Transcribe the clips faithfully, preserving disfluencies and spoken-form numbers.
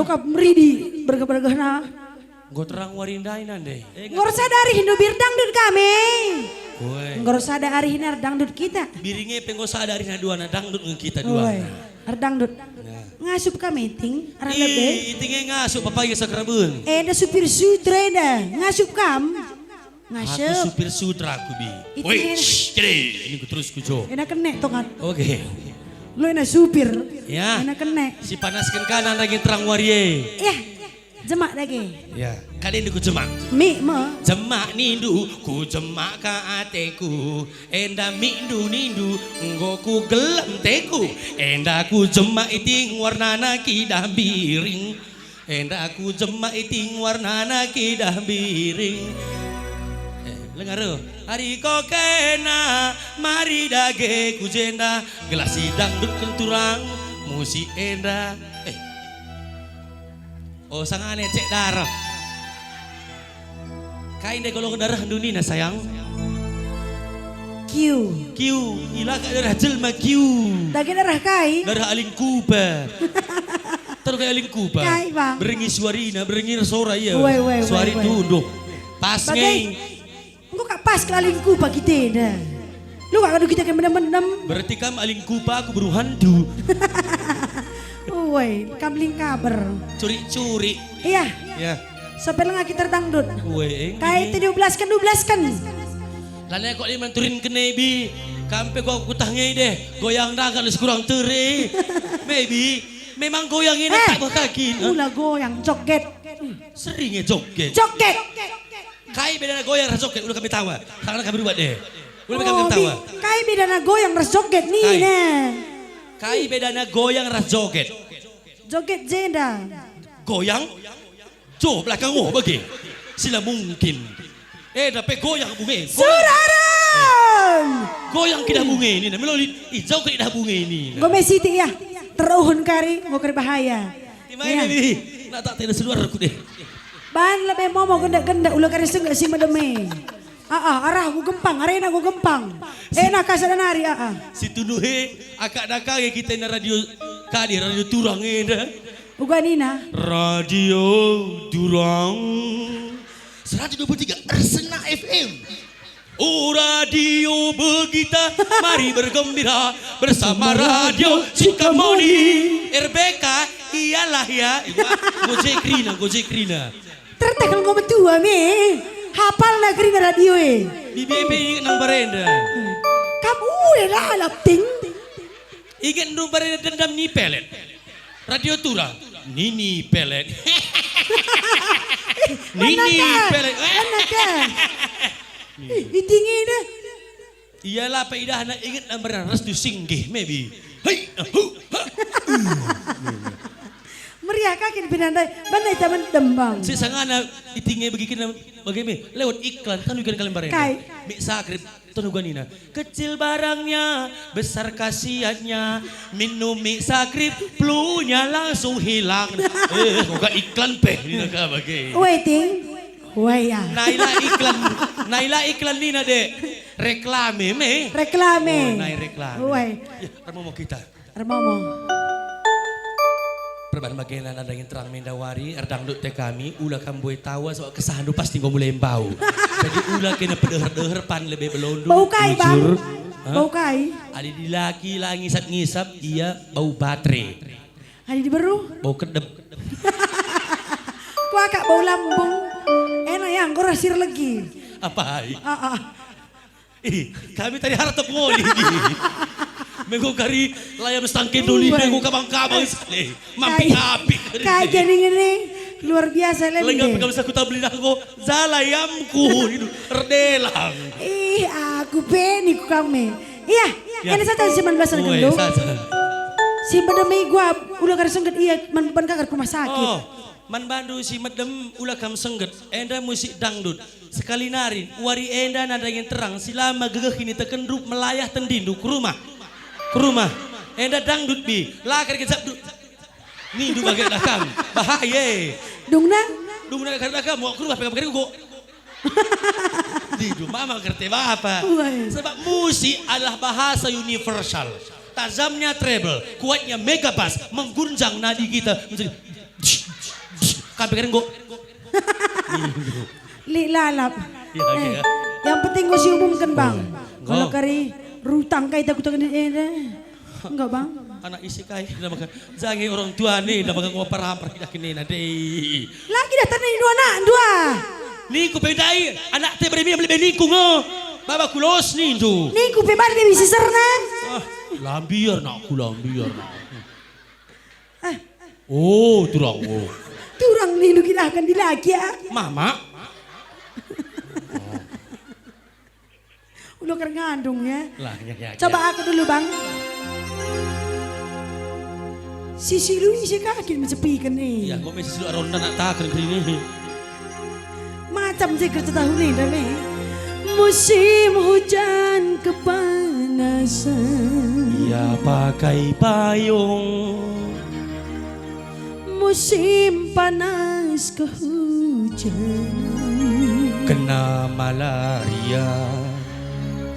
Kap meridi bergeh-bergehna. Enggo terang wari ndai nande. Eh, enggo ersada arih ndu bir dangdut kami. Woi. Enggo ersada arih ndu dangdut kita. Biring e pe enggo sada arihna duana dangdut nge kita duana. Woi. Erdangdut. Ya. Ngasup kami, Ting, arah lebe. Ih, Iting e ngasup, apa ya sakraben? Enda supir sutra enda, ngasup kam. Aku ngasup. Supir sutra aku, Bi. Itu woi, ena. Shh, jadi, ini ku terus ku jo. Ena kene, tongan. Oke. Lo ena supir. Ya. Ena kene. Si panasken kanan lagi terang wari e. Ya. Jemak dage. Ya. Kade ndu ku jemak. Mik me. Jemak nindu, ku jemak ka ateku. Enda mik ndu nindu, enggo ku gelem teku. Enda ku jemak Iting warnana kidah biring. Enda ku jemak Iting warnana kidah biring. Eh, lenga ro. Ari ko kena, mari dage ku jenda, gelah si dangdutken turang, musik enda. Eh. Oh, sangane cek darah. Kai nde golongan darah ndu nina, sayang? Q. Q, ila ka darah jelma Q. Dage darah kai? Darah Aling Kupa. Taru kai Aling Kupa? Kai, Bang? Berengi suarina, berengi sora ia. Woi, woi, woi, suari woi. Tunduh. Pas bage. Nge. Enggo kap pas kal Aling Kupa kita enda. Lu kak kadu kita ke mendem-mendem. Berarti kam Aling Kupa, aku burung hantu. Woi, kam lingkaber. Curi-curi. Iya. Ya. Sampai lengah kita dangdut. Woi, eh, kai ini. Te dua belas kan, dua belas kan. Lana kok lima turin ke nebi. Kampe gua kutah nge deh. Goyang dagan sekurang tere. Maybe. Memang goyang ini eh, tak buat kaki. Ula goyang, joget. Sering ya joget. Joget. Kai bedana goyang ras joget? Ula kami tawa. Salah kami rubat deh. Ula kami tawa. Oh, bi-, kai bedana goyang ras joget nih, kai. Nah. Kai bedana goyang ras joget? Joget jenda. Goyang? Jo belakang, oh, bage. Sila mungkin. Eh, dape goyang bunge. Goyang. Surarang! Goyang kidah bunge nina. Melo lit, i jo kidah bunge nina. Gome siti ya. Teruhun kari, ngo kari bahaya. Di mana ya. Nih? Nak tak tena seluar aku deh. Ban lebe momo gendak-gendak ula kari sengget si medeme. Aa, arah ku gempang, arena ku gempang. Ena kasa danari, aa. Si tunuhe, akak daka kita na radio kali, radio turang enda. Uga nina. Radio Durang. Seratus dua puluh tiga Ersena F M. Oh, radio begita, mari bergembira bersama Radio Sukamoni. R B K, iyalah ya. Gojek Rina, Gojek Rina. Tertek enggo metua me. Hapalna kerina radio e. Bibi pe inget nang barenda. Kam ue lalap, Ting. Inget ndu barenda dendam ni pelet. Radio Tura. Nini pelet. Nini pelet. Mana ka? Ih, itingi deh. Ia la pe idahna inget nang barenda Restu Singgih, maybe. Hei, hu, ha, uh. Meriah ka kin pinandai, bana ita mendem, Bang. Si sangana itinge bagi kena bagi me, lewat iklan, tanu ikan kalian bareng. Kai. Mik Sakrip, tanu ganina. Kecil barangnya, besar khasiatnya. Minum Mik Sakrip, flu-nya langsung hilang. Eh, kok iklan pe, nina ka bagi. Waiting. Wai ya. Naila iklan, naila iklan nina, Dek. Reklame me. Reklame. Oh, nai reklame. Wai. Ya, ermomo kita. Ermomo. Perban bagena nandangi terang mendawari, erdangdut te kami, ula kam mbue tawa, sebab kesahndu pasti enggo mulai embau. Jadi ula kena pedeher-deher pan lebe belondu. Bau kai, Bang? Bujur. Hah? Bau kai? Adi dilaki la ngisap-ngisap, ia bau batre. Adi diberu? Bau kedep. Kuakap bau lambung. Enak ya, enggo rasir legi. Apai? Ah, ah. Ih, kami tadi hartep ngoli. Menggo kari layam setangke doli, wah, menggo kabang-kabang sale. Mampik-apik. Kai jadi ngene, luar biasa, Len. Lenga pe kami sakuta beli nanggo, jala yamku, erdelang. Ih, aku pe ni ku kami. Iya, ya. Ini saja si man belasan. Oh, iya, gendong. Saja. Si bedemi gua, udah kada sengget ia, man beban kakak rumah sakit. Oh, man bandu si medem, ula kam sengget. Enda musik dangdut. Sekali nari, wari enda nandangi terang, si la megegeh ini tekendrup melayah tendindu ku rumah. Ku rumah. Enda dangdut bi, la kada kejap du-, nindu bage dakam. Bahaya. Dungna? Dungna kada dakam, mau ku rumah pegang-pegang kok. Nindu mama ngerti bapa. Wah. Sebab musik adalah bahasa universal. Tajamnya treble, kuatnya megabass, menggunjang nadi kita. Menjadi Kampe kari enggo. Lit lalap. Iya, eh, iya. Yang penting enggo siumumken, Bang. Oh, enggo. Kalau kari rutang kai takut-takut enda. Enggak, Bang. Anak ise kai, dah maka jange orang tua ni, dah maka ngopar-ampar kita kene na deh. Lagi dah tadi dua anak, dua. Ningku pe ndai, anak te beri mia lebe ningku ngo. Baba kulos nindu. Ningku pe bali bisi serna. Ah, lambiar nakku, lambiar nak. Ah. Oh, turang, oh. Turang nindu kita akan dilaki, ya. Mama. Ulo ker ngandung, ya. Lah, ya, ya, coba ya. Aku dulu, Bang. Sisi lui si kaki mencepiken nih. Ya, kok masih sisi aron anak taken keri nih. Macam je kerja tahun ini, dame. Musim hujan kepanasan. Ya, pakai payung. Musim panas kehujanan. Kena malaria.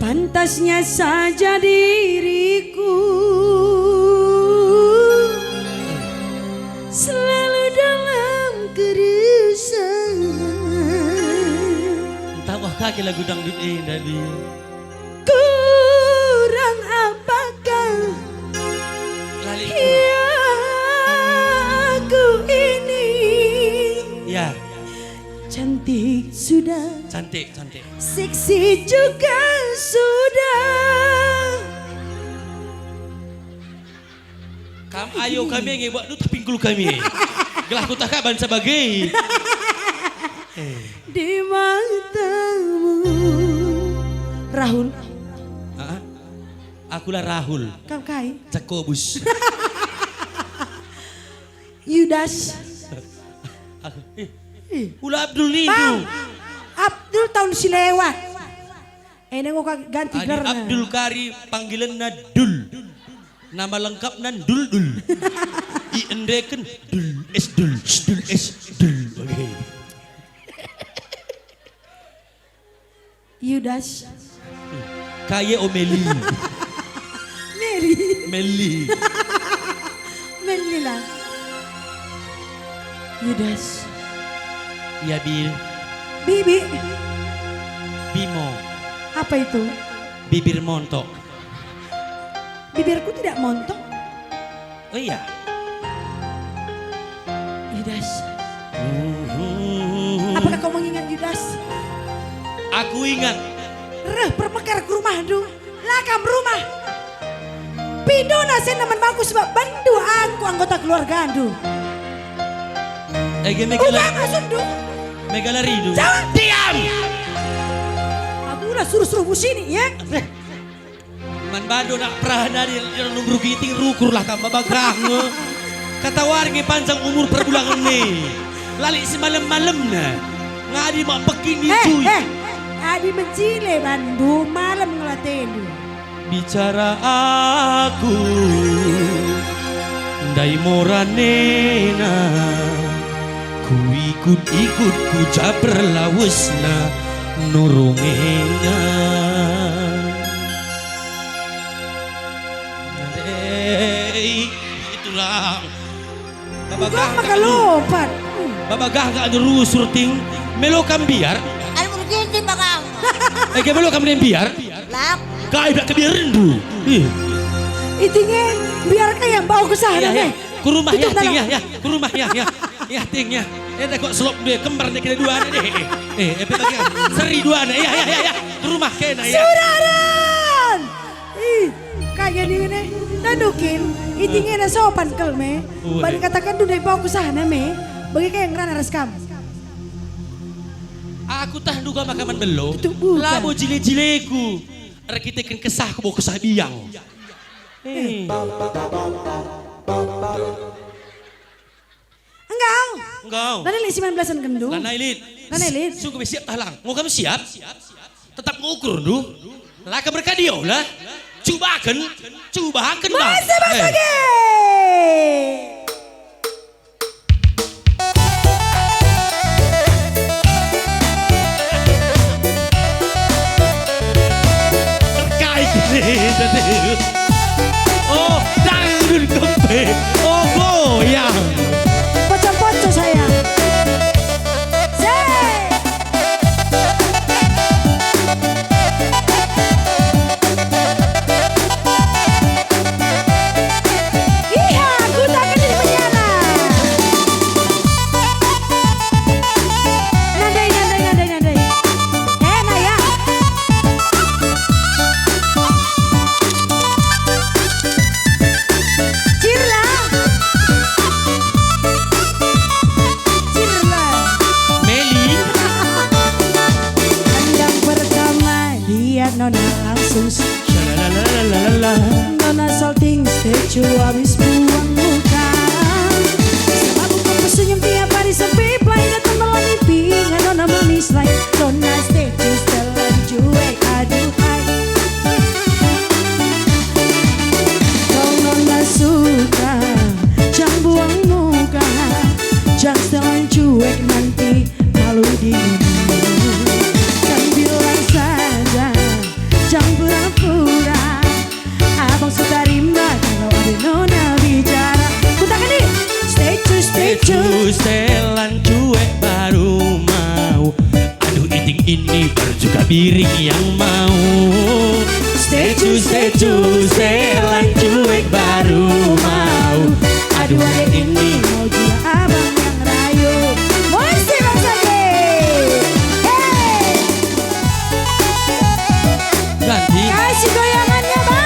Pantasnya saja diriku selalu dalam keresahan. Entah wah kaki lagu dangdut eh, Dadi. Kurang apakah aku ini? Ya. Cantik sudah. Cantik, cantik. Seksi juga sudah. Kam ayo kami nge buat nu tapi ngkul kami. Gelah kutah kaban sebagai. Eh. Di matamu. Rahul. Ah, akulah Rahul. Kam kai? Jakobus. Yudas. Aku, eh, ih. Ula Abdul nindu. Bang, Abdul tahun si lewat. Ene enggo ka ganti gelarna. Abdul Kari panggilenna Dul. Nama lengkapna Dul Dul. Iendeken Dul es Dul, Dul es Dul. Oke. Yudas. Kaye o Meli. Meli. Meli. Meli lah. Yudas. Ya, Bil. Bibi. Bimo. Apa itu? Bibir montok. Bibirku tidak montok. Oh iya. Yudas. Mhm. Apakah kau mengingat Yudas? Aku ingat. Reh permekar ku rumahndu. Lakam rumah. Pindona sena man bangku sebab bandu aku anggota keluargandu. Ege mega la-, uga maksudndu? Mega larindu. Jangan. Diam! Aku ulah suruh-suruh musini, ya? Eh. Man bando nak perahan nari, ira numbur giting rukurlah kam baba gah nge. Katawari nge panjang umur perbulangen ne. Lali si malem-malemna. Ngadi mak pekin ni eh, cuy. Eh, adi mencile bandu malem ngelatendu. Bicara aku ndai moranena. Kuikut-ikut ku ja perlawesna nurungena. Hei, itulah. Babagah maka lompat. Babagah gak ada rusur ting. Melo kam biar. Ayo, urgensi, Babagah. Eh, ke melo kam nem biar? Lak. Kai dak kebiarenndu. Ih. Itinge biar ka yang bau kesah. Iya, iya. Ku rumah ya, ting, ya, ya. Ku rumah ya, ya. Ya, ting, ya. Enda kok selop dua kembar nih kita dua nih. Eh, eh, eh, seri dua nih. Ya, ya, ya, ya. Ku rumah kena ya. Suraran! Ih, kaya ni ini. Tanukin, itinge na sopan kel me. Bani katakan dudai bau kesahna me. Bagi kaya ngerana ras kam. Aku tah nduga makaman belo. Tutuk buka. Labo jile-jileku. Erkiteken kesahku bau kesah biang. Eh. Enggau. Enggau. Lanai lit sembilan belasan kendu. Lanai lit. Lanai lit. Sungguh siap talang. Mau kamu siap? Tetap ngukur ndu. Laka berkadio lah. Cubaken. Cubaken, Bang. Masih, Mas, eh. Lagi. Terkait ini tadi. Oh, dangdut kempe. Oh, goyang. Poco-poco saya. Setelan cuek nanti malu dingin. Kan bilang saja, jangan pura-pura. Abang sudah terima kalau ada nona bicara. Kutakan nih, stay tune, stay tune. Setelan cuek baru mau. Aduh, iting ini baru juga biring yang mau. Stay tune, stay tune, setelan cuek baru mau. Aduh, hari ini mau juga abang yang rayu. Musik Bang Sage. Hey. Ganti. Kasih goyangannya, Bang.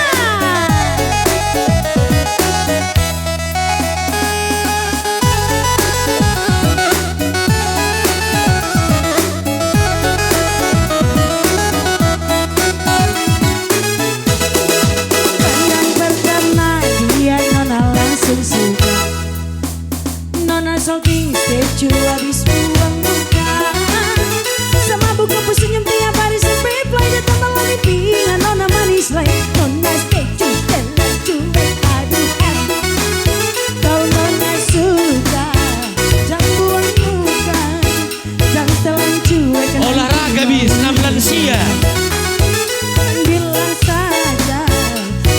Pandang pertama dia nona langsung suka. Nona salting secu habis buang muka. Sama buka senyum tiap hari sampai fly datang malam mimpi. Nona manis lai. Nona secu, secu, aduh, aduh. Kau nona suka, jangan buang muka. Jangan setelan cuek. Olahraga, Bi, senam lansia. Bilang saja,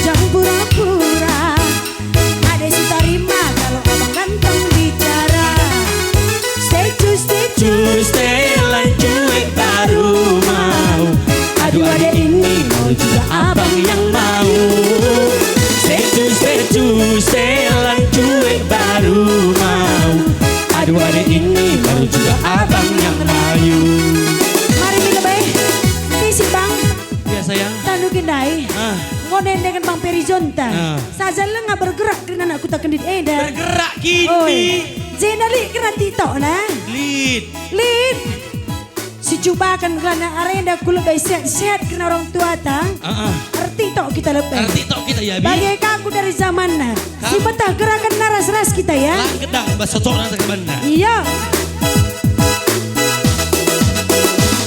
jangan pura-pura. Ada si tarima kalau abang ganteng bicara. Stay tune, stay tune, setelan cuek baru mau. Aduh, ada ini mau juga abang yang mau. Stay tune, stay tune, setelan cuek baru mau. Aduh, ada ini baru juga abang yang rayu. Mari kita baik. Tisi, Bang. Ya, sayang. Tandu kendai. Ah. Ngonen dengan Bang Peri Jonta. Ah. Saja lenga bergerak kerina anak Kuta Kendit enda. Bergerak kini. Oi. Jenda lit kerina TikTok, nah. Lit. Lit. Si cubakan kerana arenda ku lebe sehat-sehat kerina orang tua ta. Ah, ah. Erti tok kita lebe. Erti tok kita, ya, Bi. Bage ka aku dari zamanna. Si meteh gerakan naras-ras kita, ya. Lang gedang bas cocokna tegebanna. Iya.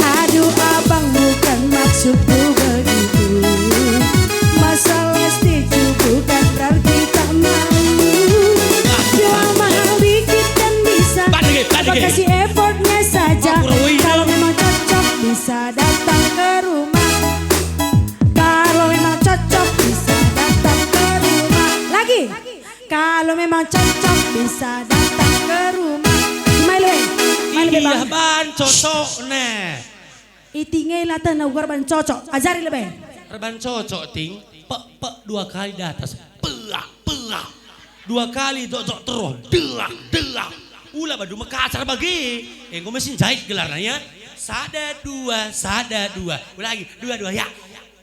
Aduh, abang, bukan maksudku begitu. Masalah setuju bukan berarti tak mau. Selama bikin kan bisa. Kau kasih effortnya saja. Kalau memang cocok bisa datang ke rumah. Kalau memang cocok bisa datang ke rumah. Lagi. Kalau memang cocok bisa datang ke rumah. Main lebe. Main lebe, Bang. Iya, ban cocok, neh. Itinge latah na ugar ban cocok. Ajari lebe. Erban cocok, Ting. Pek, pek dua kali datas. Peak, peak. Dua kali cocok terus. Deak, deak. Ula bandu mekasar bage. Enggo mesin jahit gelarna, ya. Sada, dua, sada, dua. Ulangi. Dua, dua, ya.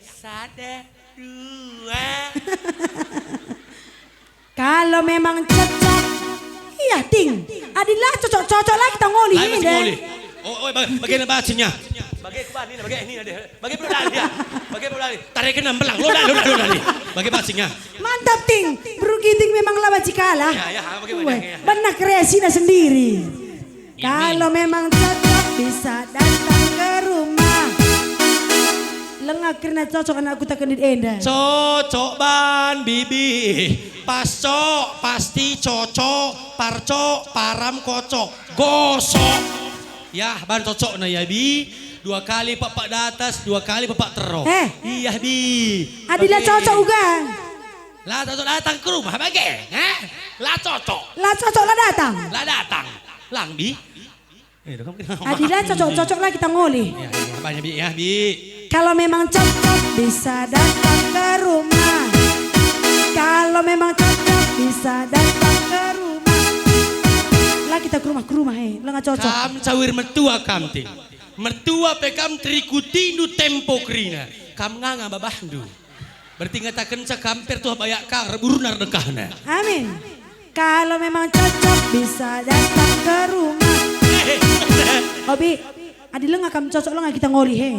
Sada, dua. Kalau memang cocok, iya, Ting. Adi la cocok-cocok la kita ngoli. Lai masih ngoli. Oh, oh, bag-, bagaimana bahasanya? Bage ku bani, bage ini, bage, bage belum dah, ya. Bage belum dah. Tarik kena belang, lo dah, lo dah, lo dah, nih. Bage bahasanya. Mantap, Ting. Beru Ginting memang la banci kalah. Ya, ya, bage, bage, ya. Benar kreasina sendiri. Kalau memang cocok bisa datang ke rumah. Lenga kerina cocok anak Kuta Kendit enda. Cocok ban bibi. Pas cok, pasti cocok. Parcok, param kocok. Gosok. Yah, ban cocokna ya, Bi. Dua kali pepek datas, dua kali pepek tero. Eh. Iya, Bi. Adi la cocok uga. La cocok datang ke rumah bage, eh? La cocok. La cocok la datang. La datang. Lang, Bi. Eh, dah kamu kenapa? Adi la cocok-cocok la kita ngoli. Ya, ya, banyak, Bi, ya, Bi. Kalau memang cocok bisa datang ke rumah. Kalau memang cocok bisa datang ke rumah. La kita ke rumah, ke rumah, eh. La nggak cocok. Kam cawir mertua kam, Ting. Mertua pe kam terikutindu tempo kerina. Kam nganga babahndu. Berarti ngatakenca kam pertuah bayak ka, erburna erdekahna. Amin. Kalau memang cocok bisa datang ke rumah. Eh, eh. Obi, adi lenga kam cocok lenga kita ngoli, he.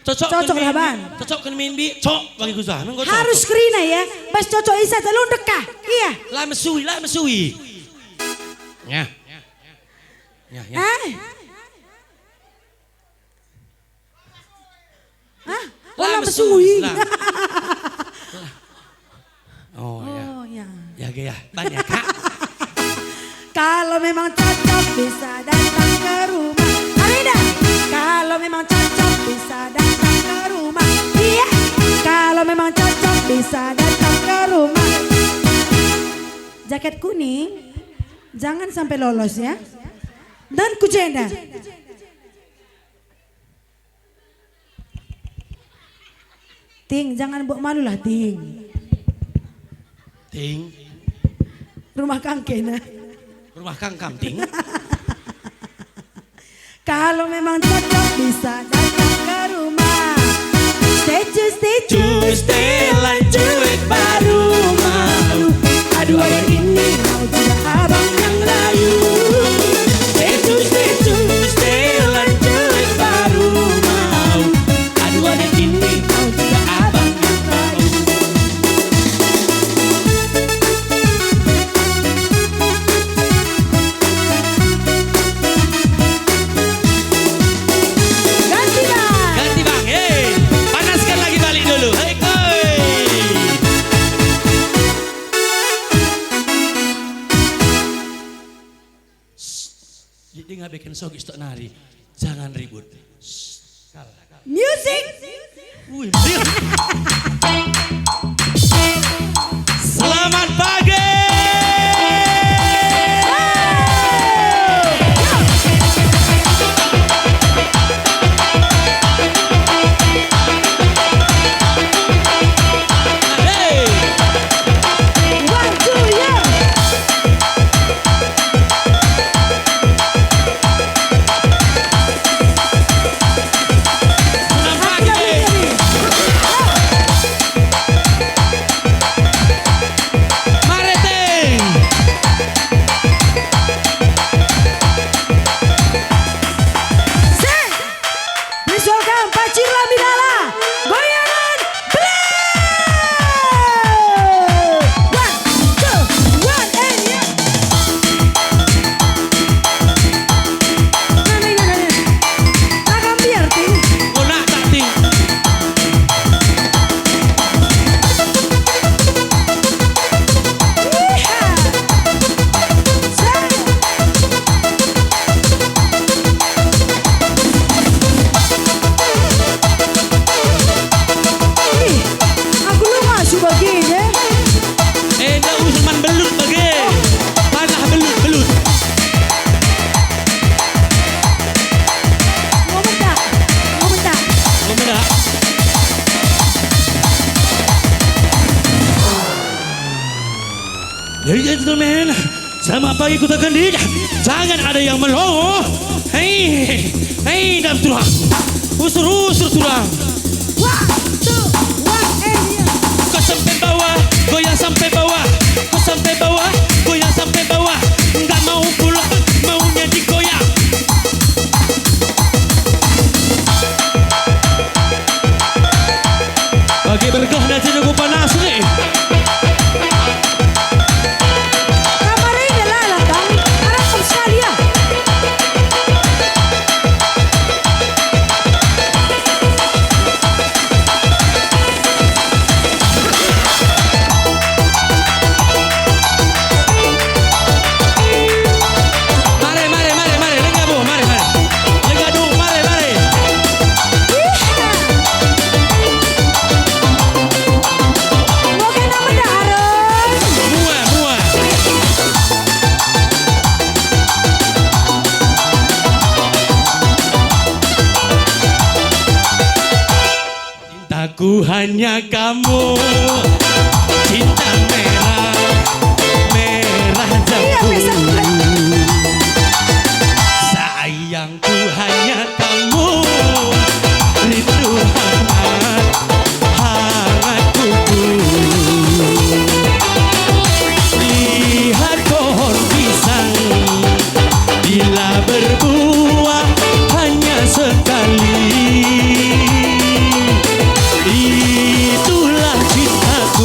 Cocok lah, Ban. Cocok ken min, Bi. Cok bagi kusah. Harus kerina ya. Bas cocok isa telun dekah. Iya. La mesui, la mesui. Ya. Ya, ya. Eh. Hah? La mesui. Oh, ya. Oh, ya. Ya, ya. Banyak, Kak. Kalau memang cocok Bisa datang ke rumah. Ayo dah. Kalau memang cocok bisa datang ke rumah. Iya. Kalau memang cocok bisa datang ke rumah. Jaket kuning, jangan sampai lolos ya. Dan ku jenda. Ting, jangan buat malu lah, Ting. Ting. Rumah kangkena. Rumah kangkam, Ting. Kalau memang cocok bisa datang ke rumah. Stay tune, stay tune. Cuy, stay, lanjut baru mau. Aduh, aduh, ini mau juga abang yang layu. Stay tune, stay tune, stay, lanjut baru mau. Aduh, aduh, ini mau juga abang yang layu. Ganti, Bang. Ganti, Bang. Hei, panaskan lagi balik dulu. Hei, koi. Jadi ngabeken sogis tok nari. Jangan ribut. Shh, kal. Music. Wih, meriah. Selamat pagi. Hey. One, two, yeah. Mare, Teng. Sik. Visual Camp, Pacir Lambidala, goyangan Blue! One, two, one, and yeah. Nane, nane, nane. Agak biar, Ting. Kena tak, Ting? Yeehaw. Satu. Ih, aku luma si bagin, eh. Eh, ndak usah man belut bage. Panah belut, belut. Mau mentak, mau mentak. Mau mentak. Ladies and gentlemen, selamat pagi Kuta Kendet. Jangan ada yang melongo. Hei, hei, dam turang. Usur-usur turang. One, two, one, and yeah. Kau sampai bawah, goyang sampai bawah. Kau sampai bawah, goyang sampai bawah. Enggak mau pulang, maunya digoyang. Bagi bergah nanti nunggu panas nih. Kamar ini lah, lah, Bang. Arah sekali ya. Mare, mare, mare, mare, lengga, Bu, mare, mare. Lengga, Du, mare, mare. Mua, mua. Cintaku hanya kamu, cinta merah, merah jambu. Iya, bisa. Sayangku hanya kamu, rindu hangat, hangat tubuh. Lihat pohon pisang, bila berbuah hanya sekali, itulah cintaku.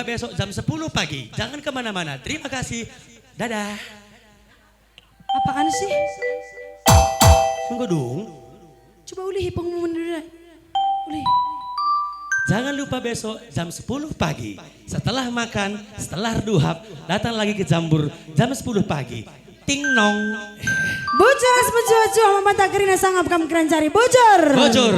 besok jam sepuluh pagi. Jangan kemana-mana. Terima kasih. Dadah. Apaan sih? Enggo dung. Coba ulihi pengumuman dulu dah. Ulih. Jangan lupa besok jam sepuluh pagi. Setelah makan, setelah duhap, datang lagi ke Jambur jam sepuluh pagi. Ting nong. Bujur ras mejuah-juah, mamanta kerina sangap kam kerancari. Bujur. Bujur.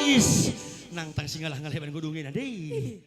Is, nang tang si ngalah-ngalah ban gudungin, deh.